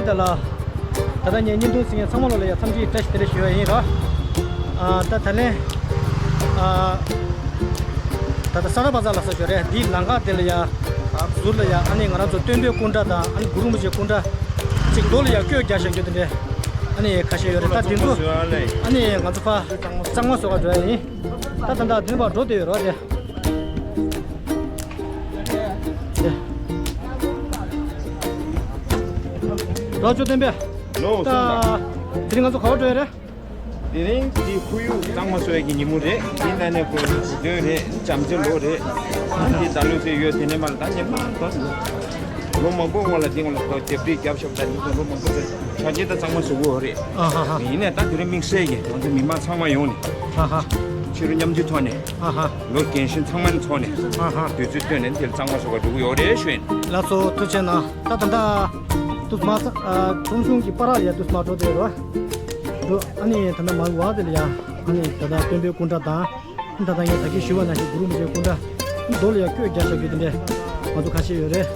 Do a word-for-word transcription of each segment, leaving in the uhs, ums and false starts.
ད་ལ། ད་ལྟ་ངས་བརྙན་ཐུང་གཟིགས་མཁན་ཚང་མ་ལོ་ལ་ཡ་འཚམས་འདྲི་བཀྲ་ཤིས་བདེ་ལེགས་ཞུ་བ་ཡིན་རོ། ཨ། ད་ད་ལན། ཨ། ད་ལྟ་ས་ར་བ་ཛ་ལ་ས་ཞོ་རེད། འདི་ལམ་ཁ་དེ་ལ་ཡ། ཟུར་ལ་ཡ་ཨ་ནི་ང་རང་ཚོ་སྟོན་པའི་སྐུ་འདྲ་དང་ཨ་ནི་གུ་རུ་མུ་ཇེ་སྐུ་འདྲ། གཅིག་རྡོ་ལ་ཡ་བཀོད་རྒྱག་བཞག་རྒྱུ་དེ་འདྲས། ཨ་ནི་ཁ་ཤས་ཡོད་རེད། ད་འདི་ཚོ། ཨ་ནི་ང་ཚོ་ཕ། གཙང་མ་བཟོ་ག་འགྲོ་ཡ་ཡིན། ད་ད་ལྟ་འདི་ནས་ཕར་འགྲོ་བསྡད་ཡོད་རོ་དེ། ལོ་ཅོ་བསྟན་པས། ལོ་ད། སོང་ད། དེ་རིང་ང་ཚོ་ག་པར་འགྲོ་ཡ་རེད། དེ་རིང་འདི་ཁོར་ཡུག་གཙང་མ་བཟོ་ཡ་གི་ཉིན་མོ་རེད། འདི་ན་ནས་ཁོར་ཡུག་དོན་རེད། བྱམས་བརྩེ་ལོ་རེད། འདི་ད་ལོ་ཚེ་ཡོད་དེ་ནས་མར་ད་ཉེ་མ་ད། ལོ་མང་པོ་སྔོན་ལ་འདི་སྔོན་ལ་ཁོ་རྒྱབ་རི་རྒྱབ་ཤོག་ད་འདི་ཚོ་ལོ་མང་པོ་ཚེ་ཆ་རྐྱེན་ད་གཙང་མ་བཟོ་དགོས་རེད། ཨ་ཧ་ཧ། ཡིན་ནས་ད་དེ་རིང་དམིགས་བསལ་གྱི་ང་ཚོ་མི་མང་ཚང་མ་ཡོང་ནས། ཨ་ཧ། ཕྱི་རུ་མཉམ་འཇུག་ཐོག་ནས། ཨ་ཧ། ལོ་རྒན་གཞོན་ཚང་མ་ནས་ཚོགས་ནས། ཨ་ཧ། དུས་ཚོད་བཏོན་ནས་འདིར་གཙང་མ་བཟོ་ག་འགྲོ་གི་ཡོད་རེད་ཞུ་ཡིན། ལགས་སོ། ཐུགས་རྗེ་གནང་། ད་ད་ལྟ་དུ་མ་ཚ་ཨ་ཁྲོམ་གཞུང་གི་པར་ར་ཡ་དུ་མ་འགྲོ་དེ་རོ། འགྲོ་ཨ་ནི་ད་ལྟ་མ་བ་དེ་ལ་ཡ་ཨ་ནི་ད་ལྟ་སྟོན་པའི་སྐུ་འདྲ་དང་། ད་ལྟ་ངས་ད་གིན་ཞུས་པ་ནང་བཞིན་གུ་རུ་མུ་ཇེ་སྐུ་འདྲ་རྡོ་ལ་ཡ་བཀོད་རྒྱག་བྱ་རྒྱུ་དེ་འདྲས་ང་ཚོ་ཁ་ཤས་ཡོད་རེད།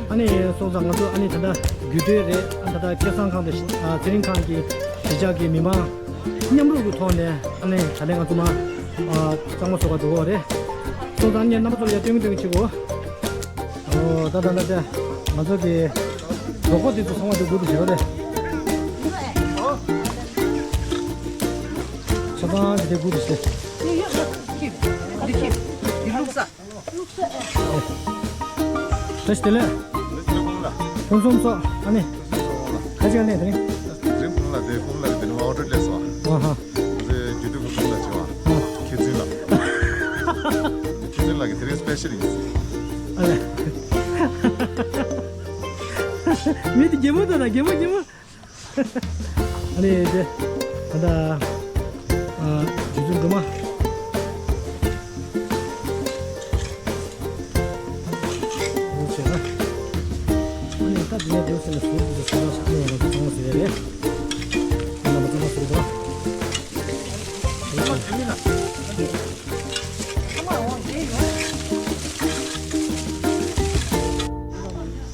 ཨ་ནི་སོང་ཙང་ང་ཚོ་ཨ་ནི་ད་ལྟ་རྒྱུད་སྟོད་རེད། ཨ་ད་ལྟ་སྐལ་བཟང་ཁང་དང་ཨ་ཚེ་རིང་ཁང་གི་གཞིས་ཆགས་ཀྱི་མི་མང་མཉམ་རུབ་ཀྱི་ཐོག་ནས་ཨ་ནི་ད་ལྟ་ང་ཚོ་མ་ཨ་གཙང་མ་བཟོ་ག་འགྲོ་གི་ཡོད་རེད། སོང་ཙང་ངས་རྣམ་པ་ཚོ་ལ་ཡ་སྟོན་གི་སྟོན་གི་བྱེད་དགོས། ཨོ་ད་ད་ད་ད་ང་ཚོ་གི་རོ་ཁོག་དེ་ཚོ་ཚང་མ་དེ་སྒུག་ཏུ་བྱེད་རོགས་རེད། ཆ་ཚང་གི་དེ་སྒུག་ཏུ་བྱེད། བཀྲ་ཤིས་བདེ་ལེགས། ཕུན་སུམ་ཚོགས། ཨ་ནི། ཁ་ཅིག་ཨ་ནི་དེ་རིང་། རིང་ཕུང་ལ་དེ་ཕུང་ལ་དེ་ནི་ཨོ་ཌར་སླེབས་སོང་། ཨ་ཧ། དེ་རྒྱུ་དུ་ཕུང་ལ་བྱེད་པ། ཨ། ཁྱེད་ཚོའི་ལ། ཁྱེད་ཚོའི་ལ་གི་དེ་རིང་སི་པེ་ཤལ་ཡིན། ཨ་ལེ། མི་དེ་རྒན་མོ་ད་ད་རྒན་མོ་རྒན་མོ། ཨ་ནི་དེ། ད་ལྟ། ཨ། རྗེ་བཙུན་སྒྲོལ་མ། འོ་བྱས་ན། ཨ་ནི་ད་དེ་ནས་འདུག་ཟེར་ནས་ཟུར་དུ་ཟུར་དུ་ཟུར་དུ་ཟུར་དུ་ཟུར་དུ་ཟུར་དུ།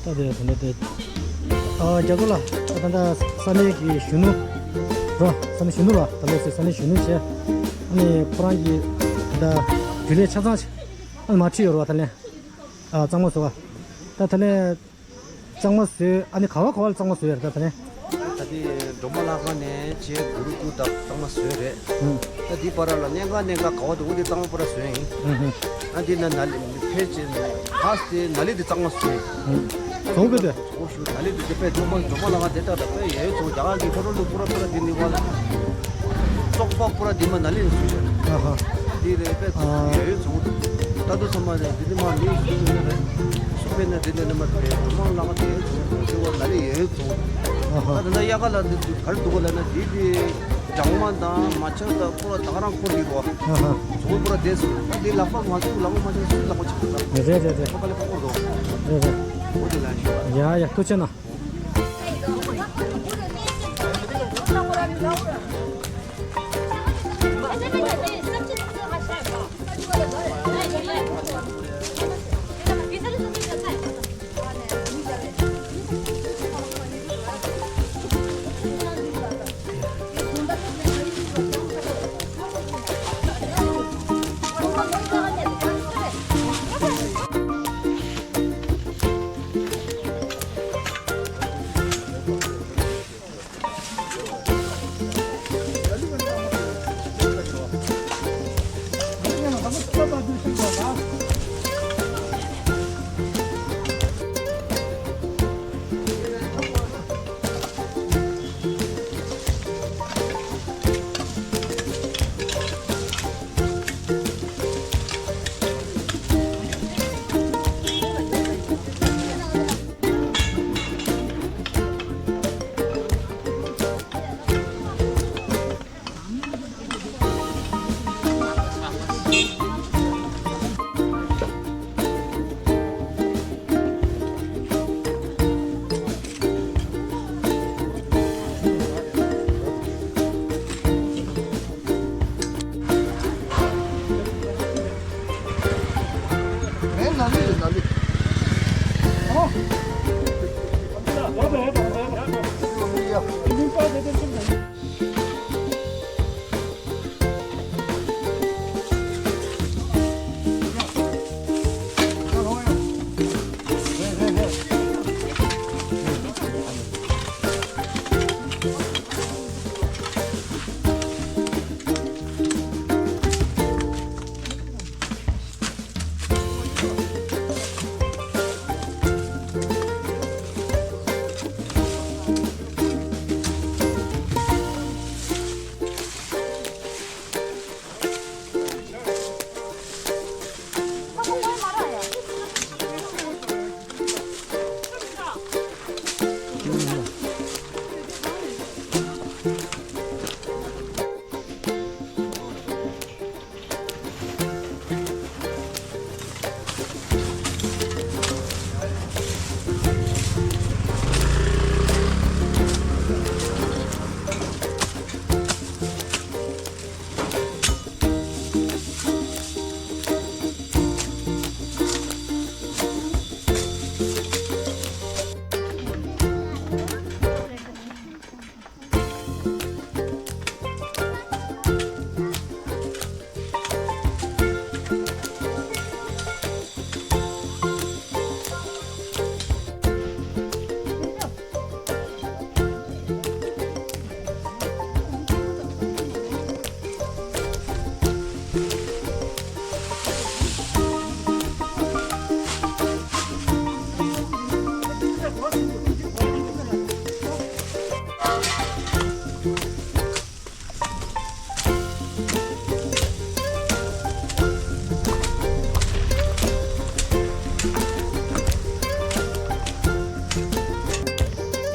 ད་དེ་དེ་འདྲ་དེ། ཨ། རྒྱ་མཚོ་ལགས། ད་ལྟ་ས་གནས་ཀྱི་གཞོན་ནུ། རོ། ས་གནས་གཞོན་ནུ་ལགས། ད་ལོ་སི་ས་གནས་གཞོན་ནུ་བྱས། ཨ་ནི་ཁོ་རང་གིས་ད་ལྟ་རྒྱུན་ལས་ཆ་ཚང་ཞིག་ཨ་ནི་མ་ཁྲིད་ཡོད་རེད་བ། ད་ལན། ཨ། གཙང་མ་བཟོ་བ། ད་ད་ལན། གཙང་མ་བཟོས། ཨ་ནི་ག་བ་ག་བ་ལ་གཙང་མ་བཟོས་ཡོད་རེད་ད་ད་ལན། ད་དེ་སྒྲོལ་མ་ལྷ་ཁང་ནས་བྱས་གུ་རུ་སྐུ་དང་གཙང་མ་བཟོས་རེད། ཨུ། ད་དེའི་བར་ལ་གནས་འགག་གནས་འགག་ག་བ་འདུག་དེ་གཙང་མ་པུ་ར་བཟོས་ཡིན། ཨུ་ཧུ། ཨ་དེ་ན་ན་ལི་ཕལ་ཆེར་ཕར་སི་ཏེ་ན་ལི་དེ་གཙང་མ་བཟོས་ཡིན། ཨུ། བཟོ་གི་འདུག་བཟོ་ཞུ་ན་ལི་དེ་དེ་པས་སྒྲོལ་མ་སྒྲོལ་མ་ལྷ་ཁང་དེ་ལྟར་དང་པས་ཡ་ཡོད་བཟོ་རྒྱ་གར་གྱི་ཁོ་རང་ལུ་པུ་ར་པུ་ར་དེ་ནི་བ་ལ། བཙོག་པ་པུ་ར་དེ་མ་ན་ལི་ནས་བཟོས་ཤག་ཨ་ཧ། དེ་རེད་པས་ཨ། ཡ་ཡོད་བཟོ་འདུག་ད་དུང་ཚང་མ་རེད་དེ་དེ་མ་ལི་བཟོས་ཡོད་རེད། སུ་པས་ན་དེ་ནས་ནི་མ་རེད་སྒྲོལ་མ་ལྷ་ཁང་དེ་ཡ་ཡོད་བཟོ་འདུག་དེ་བ་ན་ལི་ཡ་ཡོད་བཟོ་འདུག་ཨ་ཧ། ད་དེ་འདྲ་དབྱར་ཁ་ལ་འདི་ག་རེ་འདུག་ག་ལབ་ན་འདི་དེ་སྦྲང་མ་དང་མ་ཆག་དང་པུ་ར་ད་ག་རང་འཁོར་གྱི་རོ། ཨ་ཧ། བཟོ་པུ་ར་དེ་སུ་ད་དེ་ལག་པ་མ་ཚུགས་ལག་པ་མ་ཚུགས་སུ་ལག་པ་ཆག་ད། རེད་རེད་རེད། ཁ་པ་ལེ་ཁ་འཁོར་རོ། རེད་རེད། འོ་དེ་ལ་ཤོད། ཡ་ཡ་ཐུགས་རྗེ་གནང་། རེད་ན་ལི་རེད་ན་ལི། ཨོ། ད་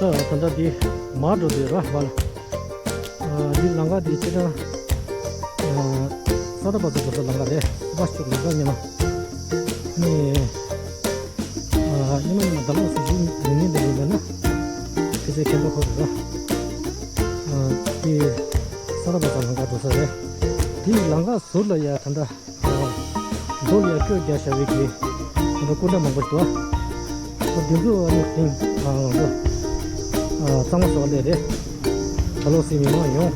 ད་ལྟ་འདི་མར་འགྲོ་འདོད་ར་བ་ལ། ཨ། འདི་ལམ་ཁ་འདི་སྤྱིར་བཏང་། ཨ། ས་མཐོ་བ་ཚོ་འགྲོ་ས་ལམ་ཁ་རེད། སྐུ་པར་ཤོག་ལམ་ཁ་ཉི་མ། ནི། ཨ། ཉི་མ་ཉི་མ་ཟླ་ལོག་སུ་ཞིག་ཉིན་ཉིན་དེ་ཡིན་པ་ན། ཕལ་ཆེར་ཁྱེད་ཚོ་ཁོ་རེད་ར། ཨ། འདི་ས་མཐོ་བ་ཚོ་ལམ་ཁ་འགྲོ་ས་རེད། འདི་ལམ་ཁ་ཟུར་ལ་ཡ་ད་ལྟ། རྡོ་ཡར་སྐྱོད་རྒྱག་བྱ་བའི་གི་ང་ཚོ་སྐུ་འདྲ་མང་པོ་ཞིག་འདུག་ཨ། འདི་ཚོ་ཨ་ནི་དེང་ང་ཚོ་གཙང་མ་བཟོ་ལས་རེད། ད་ལོ་སི་མི་མང་ཡོང་།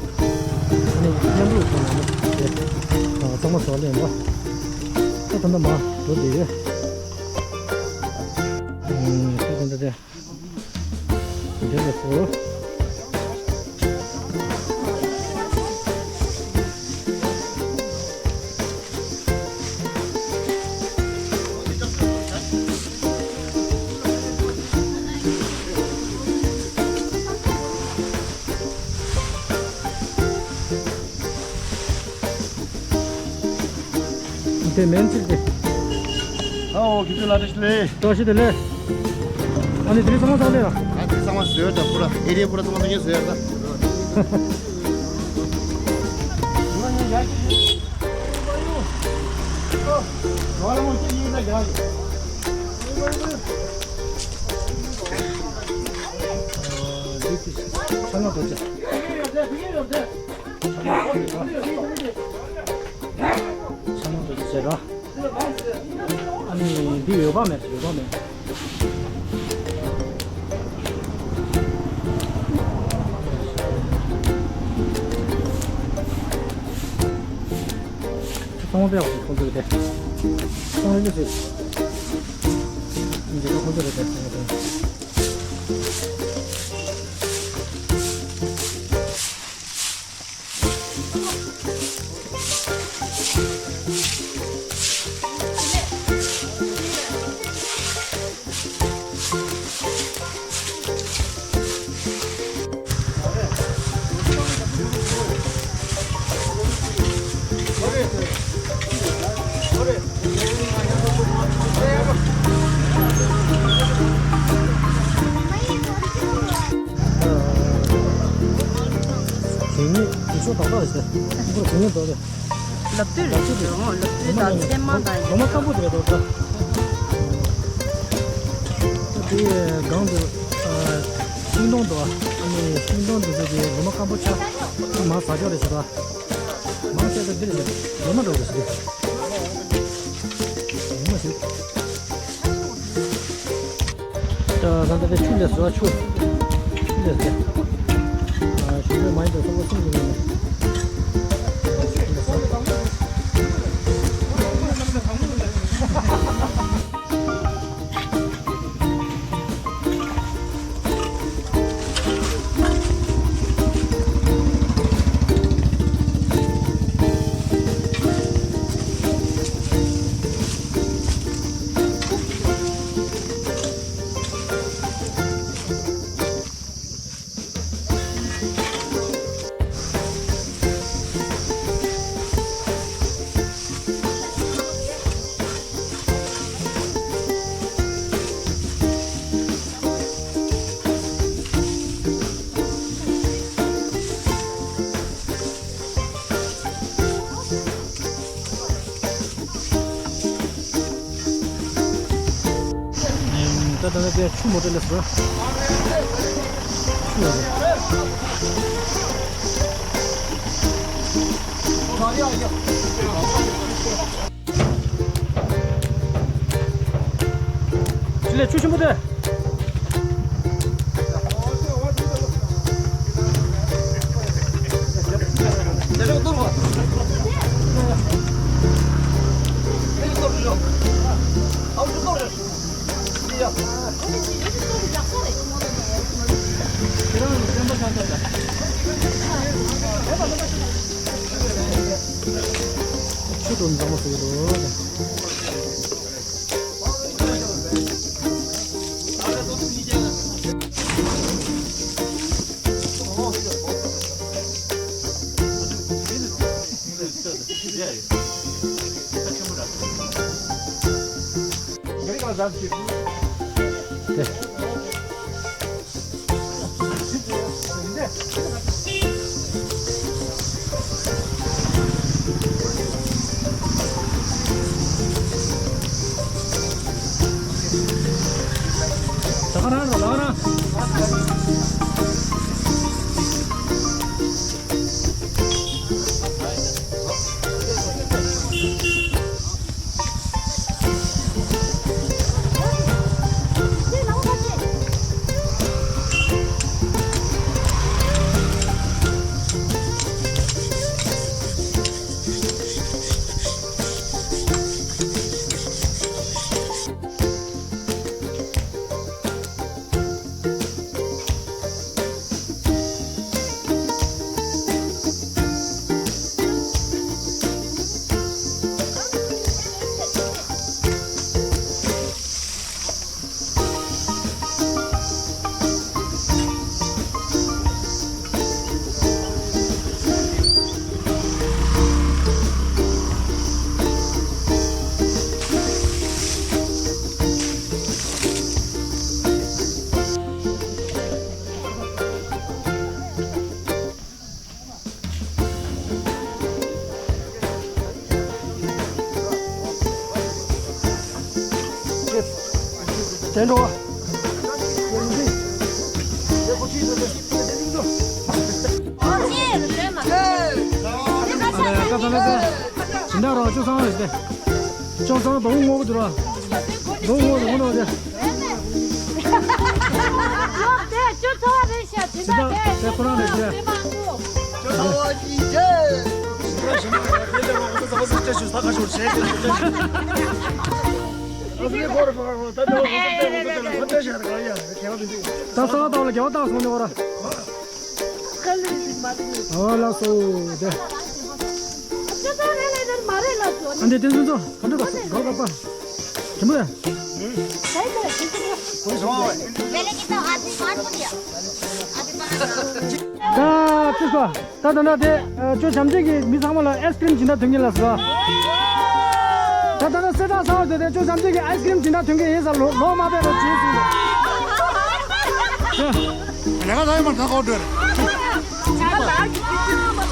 ཨ་ནི་མཉམ་རུབ་བྱས་ནས་ཨ་ནི་དེ་གཙང་མ་བཟོ་ལས་འདུག་ད་ད་ལྟ་མར་འགྲོ་བསྡད་ཡོད། ཨ། ད་ད་ད་ད། འདི་ལ་སོ། དེ་མིན་ཅིག་དེ། ཨའོ། ཁྱེད་ཚོ་ལ་བཀྲ་ཤིས་བདེ་ལེགས། བཀྲ་ཤིས་བདེ་ལེགས། ཨ་ནི་དེ་རིང་ཚང་མ་ཚང་ལས་ལ། ཨ། དེ་ཚང་མ་བཟོས་ད་པུ་ར་ཨེ་རི་ཡ་པུ་ར་ཚང་མ་ཚང་མ་བཟོས་ད། ཚང་མ་བཟོས་ད། ཚང་མ་འདི་བྱས་ར། ཨ་ནི་འདི་འོད་དཔག་མེད། འོད་དཔག་མེད། ཚོང་པའི་འོག་ཏུ་ཁོང་ཚོ་རེད་དེ། ཚོང་རེད་ཟེར། འདི་ཚོ་ཁོང་ཚོ་རེད་དེ། དེ་ནི་དེ་ཚོ་ཏག་ཏག་རེད་ཟེར། ཁོ་རང་དེ་ནི་འདུག་རེད། ལབ་དུས་རེད་ཟེར་འོང་། ལབ་དུས་དང་མཚན་མ་དང་ལོ་མ་སྐམ་པོ་དེ་རེད་འདུག་ད། དེ་སྒང་དུ་ཤིང་སྡོང་འདུག་ཨ་ནི་ཤིང་སྡོང་དེ་ཚོ་དེ་ལོ་མ་སྐམ་པོ་ཆགས་མར་ཟ་ཆོག་རེད་ཟེར་བ། མང་ཆེ་ས་འདི་རེད་ཟེར། ལོ་མ་འདྲ་བོ་ཞིག་རེད། ལོ་མ་ཞིག་ད་ད་ལྟ་ཆུ་ལས་བཟོ་བ་ཆུ། ཆུ་ལས་བཟོ། ཨ། ད་ད་ལྟ་དེ་ཆུ་མོ་ཊ་སླེབས་སོང་། ཆུ་ཡོད་རེད། ཆུ་ལས་ཆུ་ཆེན་པོ་དེ། ཆུ་དང་འཛོམས་པོ་ཟེར་གི་འདུག་དེ་འགྲོ། ཨ་ལས་ཀ་ད་ལས་ཀ། ཇི་འདྲ་རོགས་ཅོ་སང་རེད་དེ། ཅོ་སང་དོང་ངོ་གི་འདུག་ར། དོང་ངོ་གི་ངོ་ནོ་དེ། ཡོད་དེ་ཅོ་ཚ་བ་རེད་ཤག་ཇི་འདྲ་དེ། དེ་ཁོ་རང་རེད་དེ། ཅོ་ཚ་བ་ཅི་ཆེ། ད་ས་ཏང་ལ་རྒྱལ་བ་བཏགས་སོང་ནས་བར། ཨོ་ལགས་སོ་དེ། ཨ་འདི་དེ་ཚོ་ག་འདྲ་ག་ས་ག་ག་པ། དེ་མོ་ཡ། ད་ཅི་སོ། ད་ད་ན་དེ་ཅོ་བྱམས་ཆེན་གྱི་མི་ཚང་མ་ལ་ཨའི་སི་ཀྲིམ་སྦྱིན་བདག་ཐོན་གྱིན་ལ་སོ། ད་ད་ན་སེ་ད་ས་བ་དེ་དེ་ཅོ་བྱམས་ཆེན་གྱི་ཨའི་སི་ཀྲིམ་སྦྱིན་བདག་ཐོན་གྱིན་ཡིན་ས། ལོ་ལོ་མ་པའི་རོ་བྱིན་སོང་། ལས་ཀ་ལ་ཡོད་མ་ཐག་གོ་འགྲོ་རེད། ཧོꯏ། ཨའི་སི་ཀྲིམ་ཡོད་འགྲོ།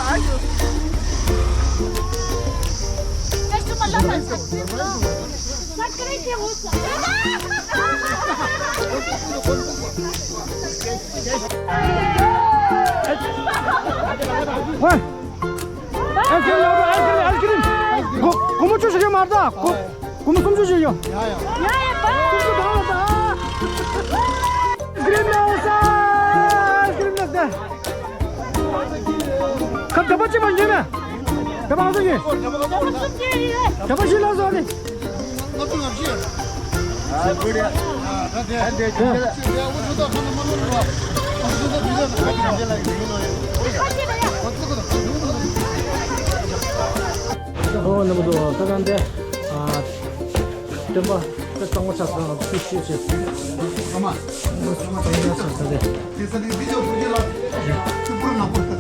ཨའི་སི་ཀྲིམ། ཨའི་སི་ཀྲིམ། སྒོར་མོ་བཅུ་ཞིག་ཡོད་མ་རེད་ད། སྒོར་མོ་སུམ་ཅུ་ཞིག་ཡོད། ཡ་ཡ། ཡ་ཡ་པ། སུམ་ཅུ་གང་ལ་ད། ཨའི་སི་ཀྲིམ་ཡོད་ས། ཨའི་སི་ཀྲིམ་ཡོད་ས། ཁ་བརྒྱ་པ་གཅིག་མ་ཉན་ན། བརྒྱ་པ་ཨང་ས་ཉན། བརྒྱ་པ་བཞི་ལ་སོང་ནི། ཨོ་ནམ་དུ་ད་གང་དེ། སྟོན་པ་དཔེ་གཙང་མ་ཆགས་སོང་། ཐུགས་རྗེ་ཆེ། ཨ་མ། ཨ་མ་ད་ཡིན་ན་ཆགས་ས་རེད། དེ་ས་ནི་བི་ཌིའོ་ཕུར་གྱི་ལ། ཐུགས་ཁུར་ནག་པོ།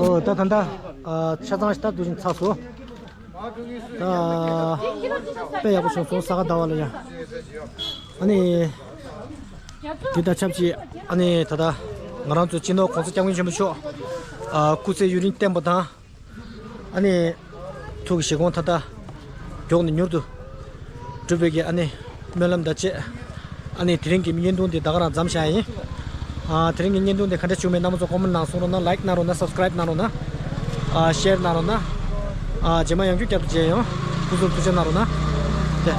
ཨོ་ད་ད་ད། ཨ། ཆ་ཚང་ཞིག་ད་དུ་བཞིན་ཚགས་སོ། ད་དཔེ་ཡག་པོ་བྱུང་སོང་། ས་ག་ཟླ་བ་ལ་ཡ། ཨ་ནི། དེ་དང་ཆབས་ཅིག་ཨ་ནི་ད་ལྟ་ང་རང་ཚོ་སྤྱི་ནོར་༸གོང་ས་༸སྐྱབས་མགོན་ཆེན་པོ་མཆོག་ཨ། སྐུ་ཚེ་ཡུན་རིང་བརྟན་པ་དང་། ཨ་ནི། ཐུགས་ཀྱི་བཞེད་དགོངས་ད་ལྟ་མགྱོགས་ནས་མྱུར་དུ་འགྲུབ་པའི་གི་ཨ་ནི་སྨོན་ལམ་དང་བཅས། ཨ་ནི་དེ་རིང་གི་བརྙན་ཐུང་འདི་ད་ག་རང་མཚམས་བཞག་ཡིན། ཨ། དེ་རིང་གི་བརྙན་ཐུང་འདི་ག་འདྲ་བྱུང་མེད་རྣམ་པ་ཚོ་ཀོ་མེན་ནང་གསུང་རོགས་གནང་། ལའིཀ་གནང་རོགས་གནང་། སབ་སི་ཀ་རའིབ་གནང་རོགས་གནང་། ཨ། ཤེར་གནང་རོགས་གནང་། ཨ། རྗེས་མ་ཡང་བསྐྱར་བསྐྱར་དུ་མཇལ་ཡོང་། སྐུ་གཟུགས་ཐུགས་རྗེ་གནང་རོགས་གནང་། ཏེ།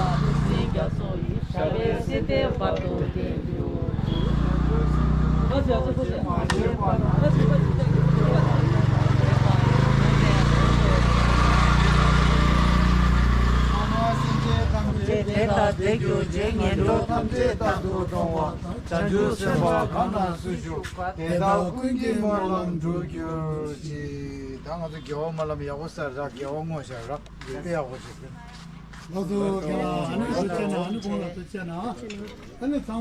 དེ་ལྟར་བདེ་གྱུར་རྗེ་ངན་འགྲོ་ཐམས་ཅད་རྟག་ཏུ་སྲུང་བ། བྱང་ཆུབ་སེམས་དཔའ་གང་ན་སུ་བཞུགས། དེ་དག་ཀུན་གྱི་སྨོན་ལམ་འགྲུབ་གྱུར་ཅིག་ད་ང་ཚོ་རྒྱལ་བ་སྨོན་ལམ་ཡག་པོ་ཟེར་ར། རྒྱལ་བ་བསྔོ་བྱ་ར། དཔེ་ཡག་པོ་བྱེད་ཀྱི། ལགས་སོ། རྒྱལ་བ་ཨ་ནི་ཚོ་བྱས་ན། ཨ་ནི་གོང་ལ་ཚོ་བྱས་ན། ཨ་ནི་ཚང་མ།